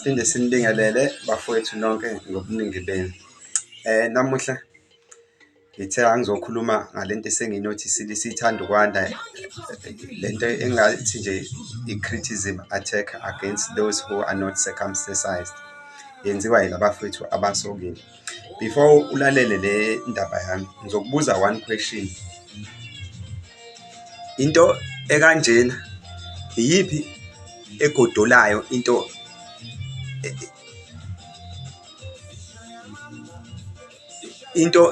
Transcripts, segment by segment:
Siphinde sinibingelele bafowethu nonke ngobuningi benu. Namuhla ngithe angizokhuluma ngalento esengiyi-notice-ile isithanda ukwanda, lento engathi nje i-criticism attack against those who are not circumcised, yenziwa yila bafowethu abasokile. Before ulalele le ndaba yami, ngizokubuza one question. Into ekanjena iyiphi egodolayo into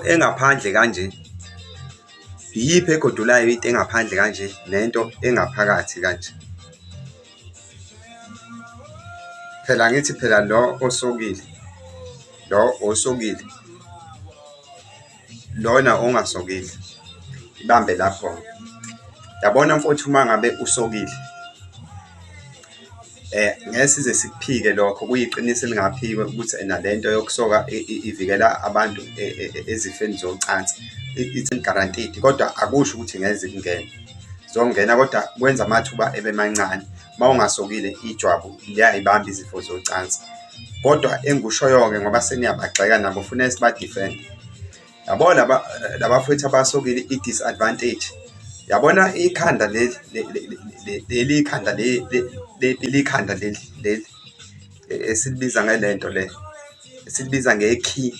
engaphandle kanje? Iyiphi egodolayo into engaphandle kanje nento engaphakathi kanje? Phela angithi phela lo osokile, lo osokile, lona ongasokile, ibambe lapho-ke. Yabona mfowethu, uma ngabe usokile, ngeke size sikuphike lokho, kuyiqiniso elingaphikwa ukuthi ena lento yokusoka ivikela abantu ezifeni zocansi, it's guaranteed, kodwa akusho ukuthi ngeke zikungene, zongena kodwa kwenza amathuba ebe mancane. Uma ungasokile ijwabu liyayibamba izifo zocansi. Kodwa engikushoyo-ke ngoba seniyabagxeka nabo funa siba-defend-e. Yabo laba labafowethu abasokile i-disadvantage, yabona ikhanda leli leli ikhanda leli ikhanda leli leli esilibiza ngelento le, esilibiza nge-key,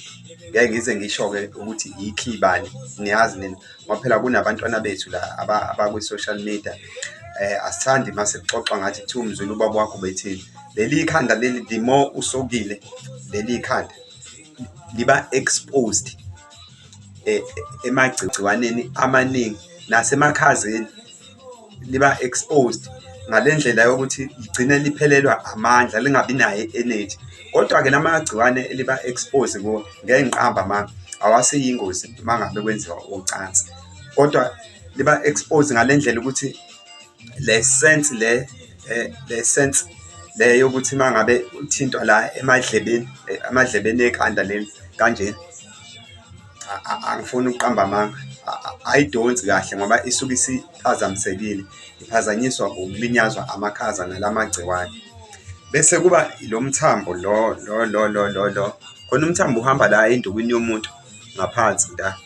ngeke ngize ngisho-ke ukuthi i-key bani, niyazi nina ngoba phela kunabantwana bethu la abakwi-social media. Asithandi mase kuxoxwa ngathi kuthiwa umzwile ubaba wakho ubethini. Leli khanda leli, the more usokile leli khanda liba exposed emagciwaneni amaningi nasemakhazeni liba exposed ngale ndlela yokuthi ligcine liphelelwa amandla, lingabi nayo i-energy. Kodwa-ke la magciwane eliba expose kuwo, ngeke ngiqambe amanga, awaseyingozi uma ngabe kwenziwa ucansi, kodwa liba expose ngale ndlela ukuthi le sense le le sense le yokuthi uma ngabe uthintwa la emadlebeni, emadlebeni ekhanda leli kanje, angifuni ukuqamba amanga, ayidonsi kahle ngoba isuke isiphazamisekile, iphazanyiswa ukulinyazwa amakhaza nalamagciwane. Bese kuba lo mthambo lo lo lo lo lo lo, khona umthambo uhamba la endukwini yomuntu ngaphansi la,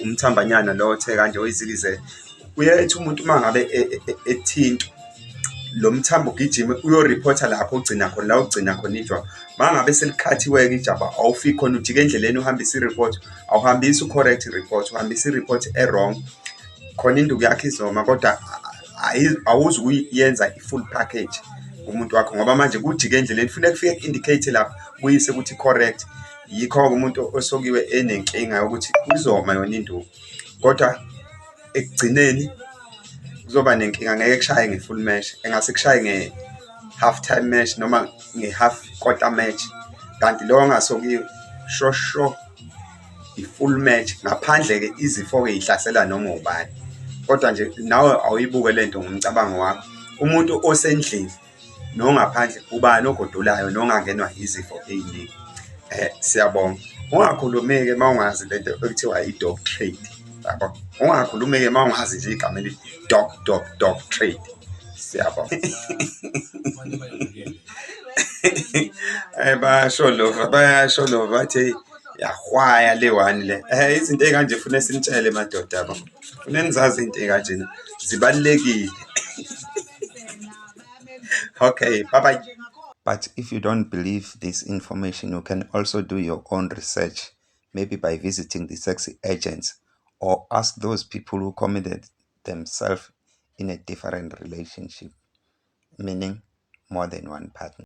umthambanyana lo othe kanje oyizikize. Uyethi umuntu uma ngabe ethintwa, lo mthambo ugijime uyoriphotha lapho ogcina khona, la ogcina khona ijwabu. Uma ngabe selikhathiwe-ke ijwabu awufiki khona, ujika endleleni uhambise i-report, awuhambisi u-correct report, uhambisa i-report e-wrong. Khona induku yakho izoma kodwa awuzukuyenza i-full package kumuntu wakho ngoba manje kujike endleleni, kufuneka kufike ku-indicate lapha kuyise ukuthi correct. Yikho-ke umuntu osokiwe enenkinga yokuthi izoma yona induku kodwa ekugcineni kuzoba nenkinga, ngeke kushaye nge-full match, engase kushaye nge-half time match noma nge-half quarter match. Kanti lo ongasokiwe sho sho i-full match, ngaphandle-ke izifo-ke y'hlasela noma ubani. Kodwa nje nawe awuyibuke lento ngomcabango wakho, umuntu osendlini nongaphandle ubani ogodolayo nongangenwa izifo ey'ningi. Siyabonga. Ungakhulumi-ke uma ungazi lento ekuthiwa i-dog trade, yabo. Ungakhulumi-ke uma ungazi nje igama elithi dog, dog, dog trade. Siyabonga. Bayasho lova, bayasho lova bathi yahwaya le one le. Izinto ey'kanje fune sinitshele madoda yabo. Fune nizazi iy'nto ey'kanjena zibalulekile. Okay, bye bye. But if you don't believe this information, you can also do your own research, maybe by visiting the sexy agents or ask those people who committed themselves in a different relationship, meaning more than one partner.